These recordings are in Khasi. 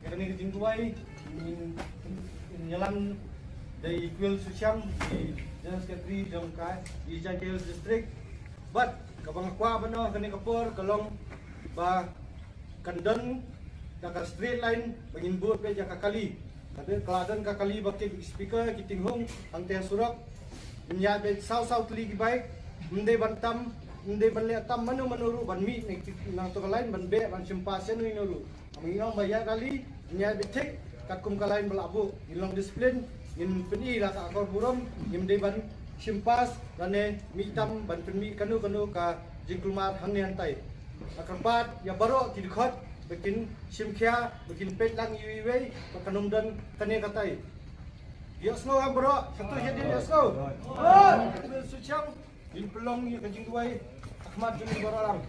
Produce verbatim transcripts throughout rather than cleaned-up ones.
Kane ka jingduwai, mm, ngi ïalam da i Kwil Suchiang, i General Secretary jong ka East Jaintia Hills District. Bad kaba nga kwah ban ong ha kane ka por ka long ba kan don ka, ka straight line ba ngin bud beit ïa ka kali. Ka la don ka kali ba ki speaker ki ting hung hangtei surok. Ngin ïaid beit saw saw tylli ki bike. Ym dei ban tam, ym dei ban leh tam mano mano ruh ban mih na, na kato ka line ban beh ban shim pass ïa uno uno ruh. Haba ngi ong ba ïaid rally, ngin ïaid beit thik katkum ka line ba la buh. Ngin long discipline, ngin pyni da ka akor burom, ngim dei ban shim pass lane mih tam ban pynmih kano kano ka jingkulmar hangne hangtai. Nga kyrpad ïa baroh ki dkhot ba kin shim khia, ba kin peit lang iwei iwei ba kan ym don kane katai. Ïohsngew em baroh, satu jadi ïohsngew. Suchiang. Ngin pynlong ïa ka jingduwai ha khmat jong ngi baroh lang.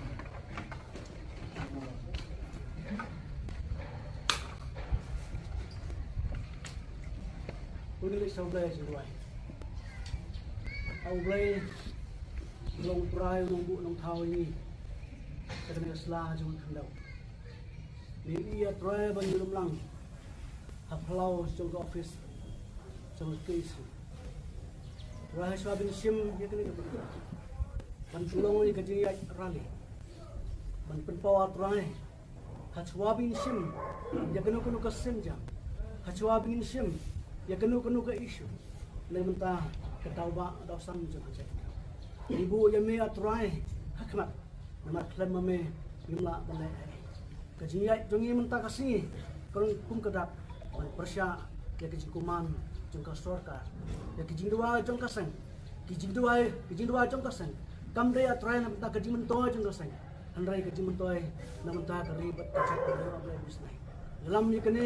Une leit sha U Blei jingduwai. A U Blei, long Trai, long buh, long thaw ïa ngi. Sha kane ka sla jong ka khyndew. Ngi ïa Trai ban ïalum lang ha phyllaw jong ka office jong ka K S U. Trai, ha shuwa ban shim ïa kane ka ban pynlong ïa ka jingïaid rally ban pynpaw, Trai, ha shuwa ban shim ïa kano kano ka sienjam, ha shuwa ban shim ïa kano kano ka issue, na ka bynta ka daw ba daw san jong ka jait. Ngi buh ïa me, Trai, ha khmat. Namar khlem ma me ngim lah ban leh ei ei. Ka jingïaid jong ngi mynta ka sngi ka long kum ka dak ban pyrshah ïa ka jingkuman jong ka sorkar, ïa ka jingduwai jong ka seng. Ka jingduwai, ka jingduwai jong ka seng kam dei, Trai, na bynta ka jingmyntoi jong ka seng, hynrei ka jingmyntoi na bynta ka ri bad ka jaitbynriew, A Blei Bisnei. Ïalam ïa kane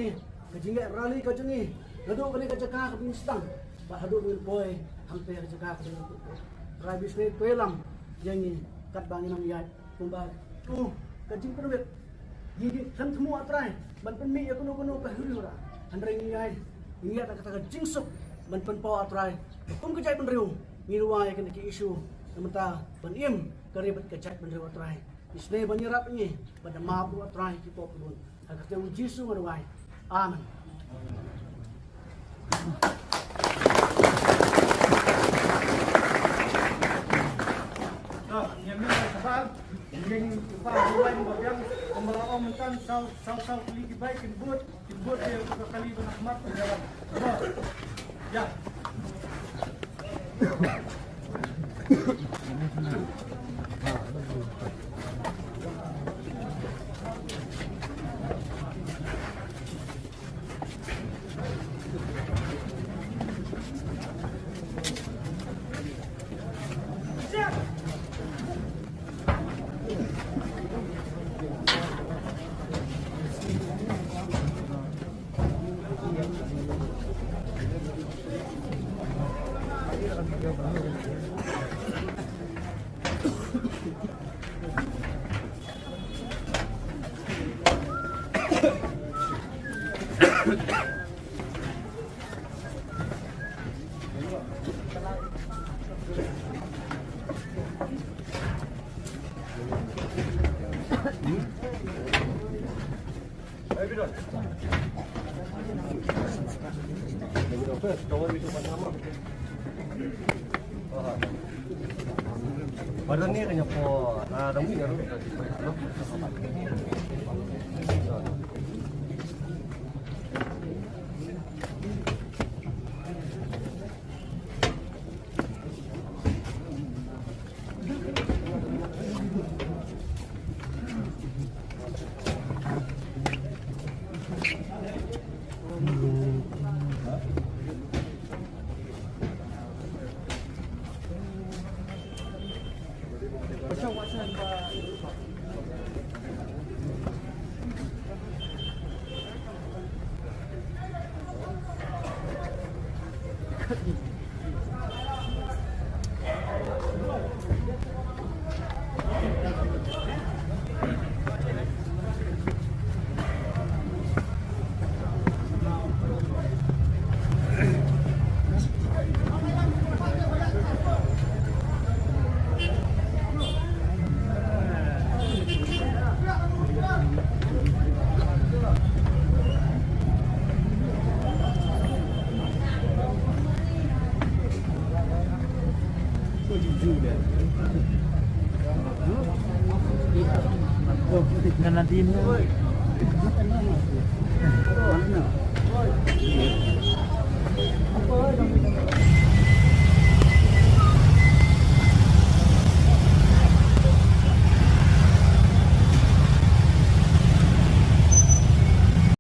ka jingïaid rally ka jong ngi naduh kane ka jaka kaba ngi sdang bad haduh ba ngin poi hangtei ha ka jaka kaba ngin poi. Trai Bisnei, to ïalam ïa ngi katba ngi nang ïaid. Kumba tu ka jingpynwit, ngi khlem thmu, A Trai, ban pynmih ïa kano kano ka huri hura. Hynrei ngi ïaid, ngi ïaid da kata ka jingsuk ban pynpaw, A Trai, kum ka jaitbynriew ngi duwai ïa kane ka issue na bynta ban im ka ri bad ka jaitbynriew, A Trai. Isynei ban ïarap ïa ngi bad da map ruh, A Trai, ki pop ki bun. Ha ka kyrteng U Jisu nga duwai. Amen. Kan nanti ni.